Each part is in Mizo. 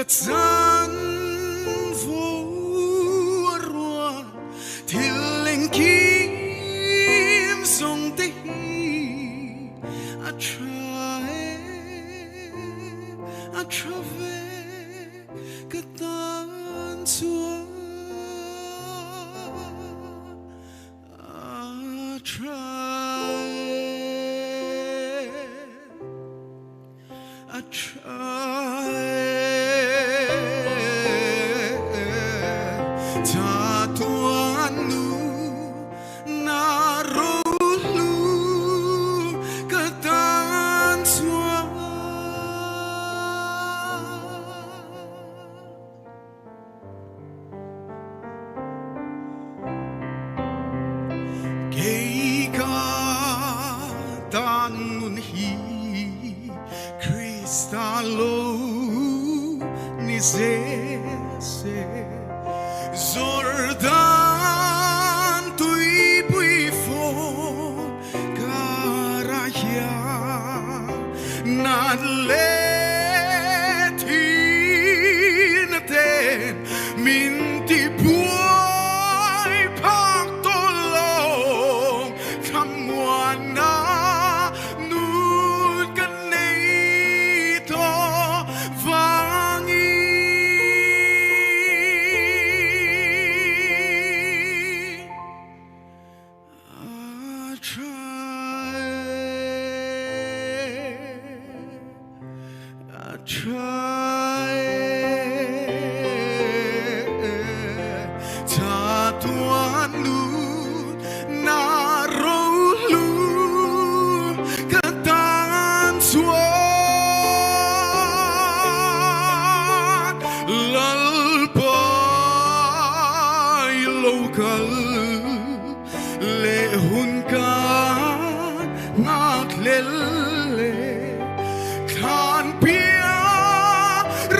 Ka chanvo a ruat thil engkim zawng te hi a tha e, a tha ve ka tan chuan a tha e. A tha e, chatuan nu na rohlu ka tan chuan. Kei ka tan nun hi Krista lo ni zel se, Jordan tuipui fawt karah hian nat leh thihna ten min ti buai phak tawh lo. Thlamuanna nun ka nei tawh vangin. A tha e, a tha e, chatuan nun na rohlu ka tan chuan Lalpa i lo kal. Leh hun kan nghak hlel le thlan pia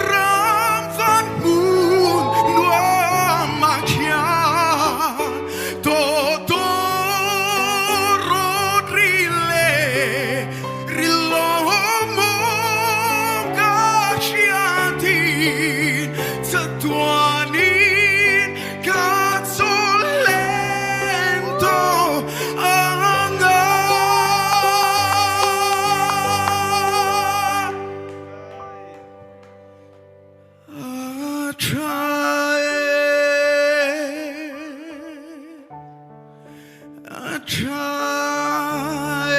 ram van hmun nuam ah khian tawtaw rawt ri le rilawm awm ka hriatin chatuanin Ka chawl len tawh ang a. A tha e, a tha e,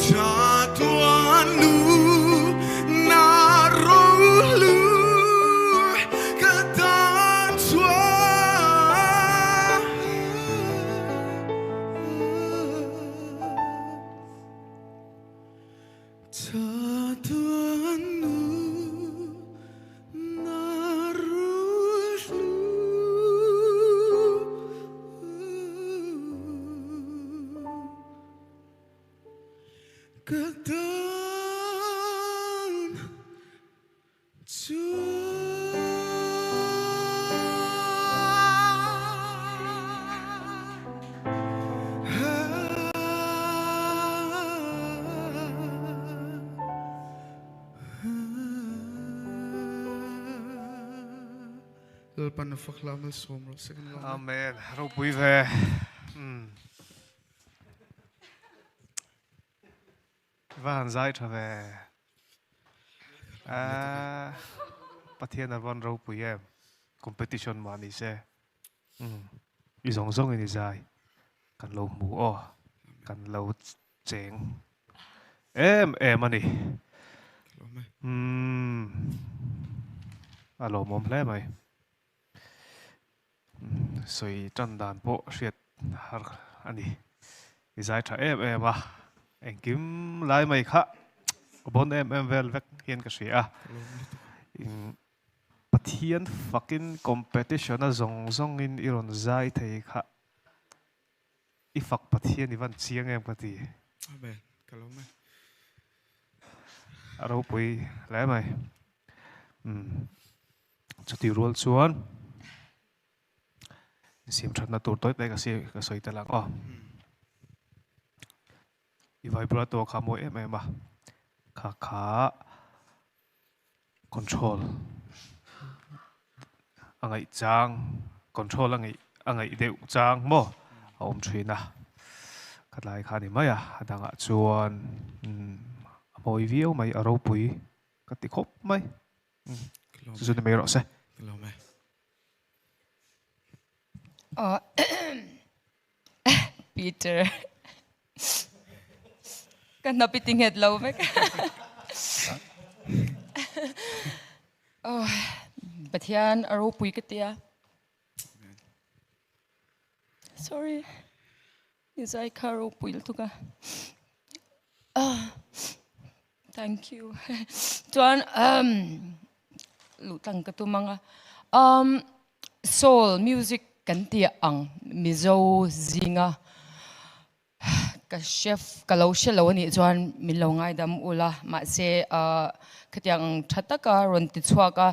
chatuan nu na rohlu ka tan chuan. Chatuan nu na rohlu. Ka tan chuan. Lalpan a fak hla malsawm rawh se kan lawm e. Amen. Ropui ve. Umm. Va han zai tha ve. Ahh Pathian a vawn ropui em. Competition mah ni se. Umm i zawng zawng in i zai. Kan lo hmu aw. Kan lo cheng em em a ni. Umm a lawmawm hle mai. Sawi tan dan pawh hriat har a ni. I zai tha em em a, engkim lai mai kha bon em em vel vek hian ka hria a. Pathian fakin competition a zawng zawngin i rawn zai thei kha i fak Pathian i van chiang em ka ti. Amen. Ka lawm e. A ropui hle mai. Umm. Chutih rual chuan siam thatna tur tawi tawi ka si ka sawi tel ang aw. I vibrato kha mawi em em a, kha kha. Control a ngaih chang, control a ngaih a ngaih deuh chang maw a awm thin a, khatlai kha a ni mai a, a dangah chuan a mawi viau mai, a ropui ka ti khawp mai. Chu chu ni mai rawh se. Peter ka hnap i ti nghet lo vek. Oh, Pathian a ropui ka tia. Sorry. I zai kha ropui lutuk a. Ah, thank you. Chuan um, luh tlang ka tum anga. Um, soul music kan ti ang Mizo zinga ka chef ka lo hre lo anih chuan min lo ngaidam ula mahse uh, khatiang tha taka rawn ti chhuak a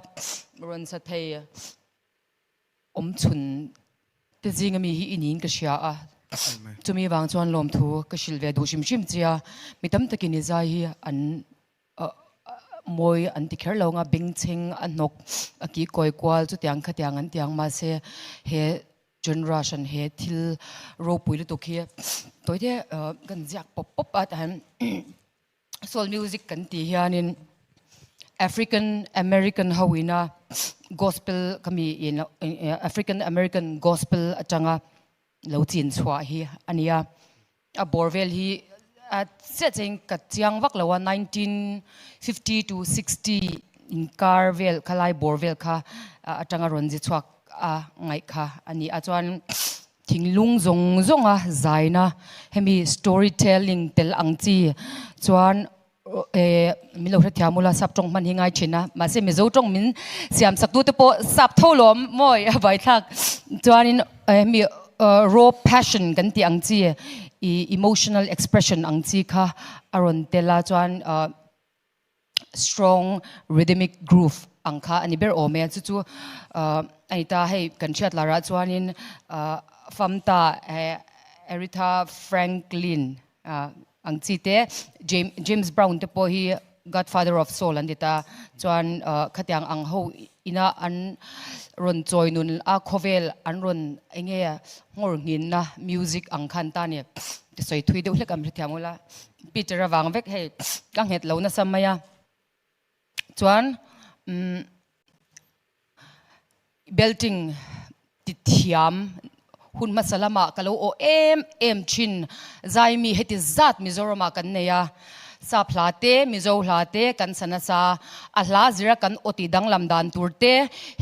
rawn sa thei awm chhun te zing ami hi i niin ka hria a, chumi vang chuan lawmthu ka hrilh ve duh hrim hrim che a, mi tam takin i zai hi an mawi an ti kher lo anga bengchheng a hnawk a ki kawi kual chutiang khatiang an ti ang mahse he genre hran he thil ropui lutuk hi tawite kan ziak pawp pawp a tah hian Soul music kan tih hianin African American ho ina gospel ka mi in African American gospel atanga lo chin chhuah hi a ni a. A bawr vel hi a chiah chiahin ka chiang vak lo a, 1950 to 60 inkar vel kha lai bawr vel kha atanga rawn zi chhuak a ngaih kha a ni a. Chuan Thinglung zawng zawnga zaina hemi story telling tel ang chi chuan min lo hrethiam ula sap tawng hman hi ngai thin a, mahse Mizo tawng min siam sak tute pawh sap tho lawm mawi a vaithlak chuanin hemi raw passion kan tih ang chi emotional expression ang chi kha a rawn tel a chuan strong rhythmic groove ang kha a ni ber awm e. Chu chu a ni ta, hei kan hriat larah chuanin Famta Aretha Franklin ang chi te, James Brown te pawh hi Godfather of Soul an ti ta. Chuan khatiang ang ho ina an rawn chawi nun a khawvel an rawn eng nge nghawr nghinna music ang khan ta a ni. Sawi thui deuh hlek ang hrethiam ula. Peter avang vek hei ka nghet lo nasa mai a, chuan umm belting ti thiam hun hmasa lamah ka lo awh em em thin zai mi heti zat Mizoramah kan nei a, sap hla te Mizo hla te kan sa nasa a hla zira kan aw tih danglam dan tur te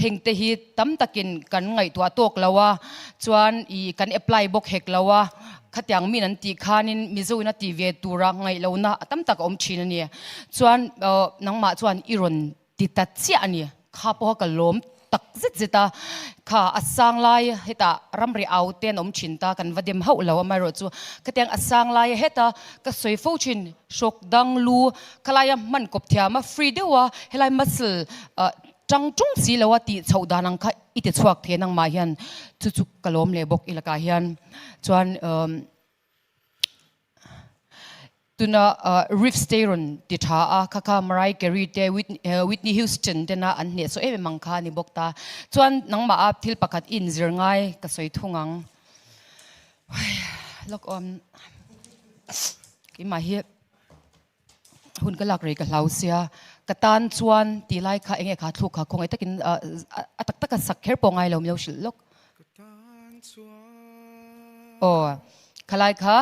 heng te hi tam takin kan ngaihtuah tawk lo a, chuan ih kan apply bawk hek lo a. Khatiang min an tih khanin Mizo in a tih ve tura ngaihlohna a tam tak a awm thin a ni. Chuan nangmah chuan i rawn ti ta chiah a ni. Kha pawha ka lawm tak zet zet a. Kha a sang lai hetah ramri au te an awm thin ta kan va dem hauh lo amaherawh chu khatiang a sang laia heta ka sawi fo thin hrawk dang lu khalaia hman kawp thiam a free deuh a helai muscle tang tung si lo a tih chhoh dan ang kha I ti chhuak thei nangmah hian chu chu ka lawm leh bawk i lakah hian chuan tuna riff te rawn ti tha a kha kha Mariah Carey te Whitney Houston tena an hneh saw em em ang kha a ni bawk ta chuan nangmah a thil pakhat i inzir ngai ka sawi thung ang lawk awm keimah hi. Hun ka lak rei ka hlau sia, ka tan chuan tih lai kha enge kha thluk kha khawngaih takin a tak taka sak kher pawh ngai lo min lo hrilh lawk. Aw khalai kha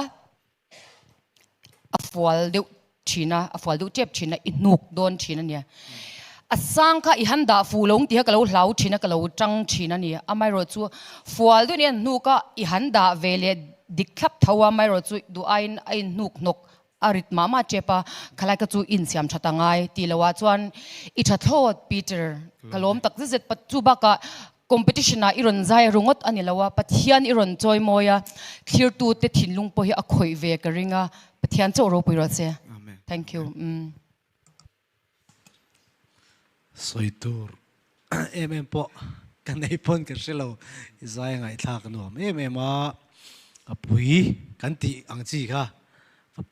a fual deuh thin a, a fual deuh tep thin a, i hnuk dawn thin a nia. A sang kha i han dah fuh lo ang tih kha ka lo hlau thin a, ka lo tang thin a ni. Amaherawh chu fual deuh nia hnuk a i han dah ve leh dik thlap tho a, amaherawh chu duh aiin a inhnuk hnawk A rit mah mah tep a, khalai ka chu insiam that a ngai tih loh ah chuan i tha thlawt Peter, ka lawm tak zet zet chu bakah competition ah i rawn zai ringawt a ni lo a, Pathian i rawn chawi mawi a, thlirtu te thinlung pawh hi a khawih ve ka ring a, Pathian chauh ropui rawh che. Thank you. Umm. Sawi tur em em pawh ka nei pawn ka hre lo, i zai a ngaihthlak a nuam em em a, a pui kan tih ang chi kha.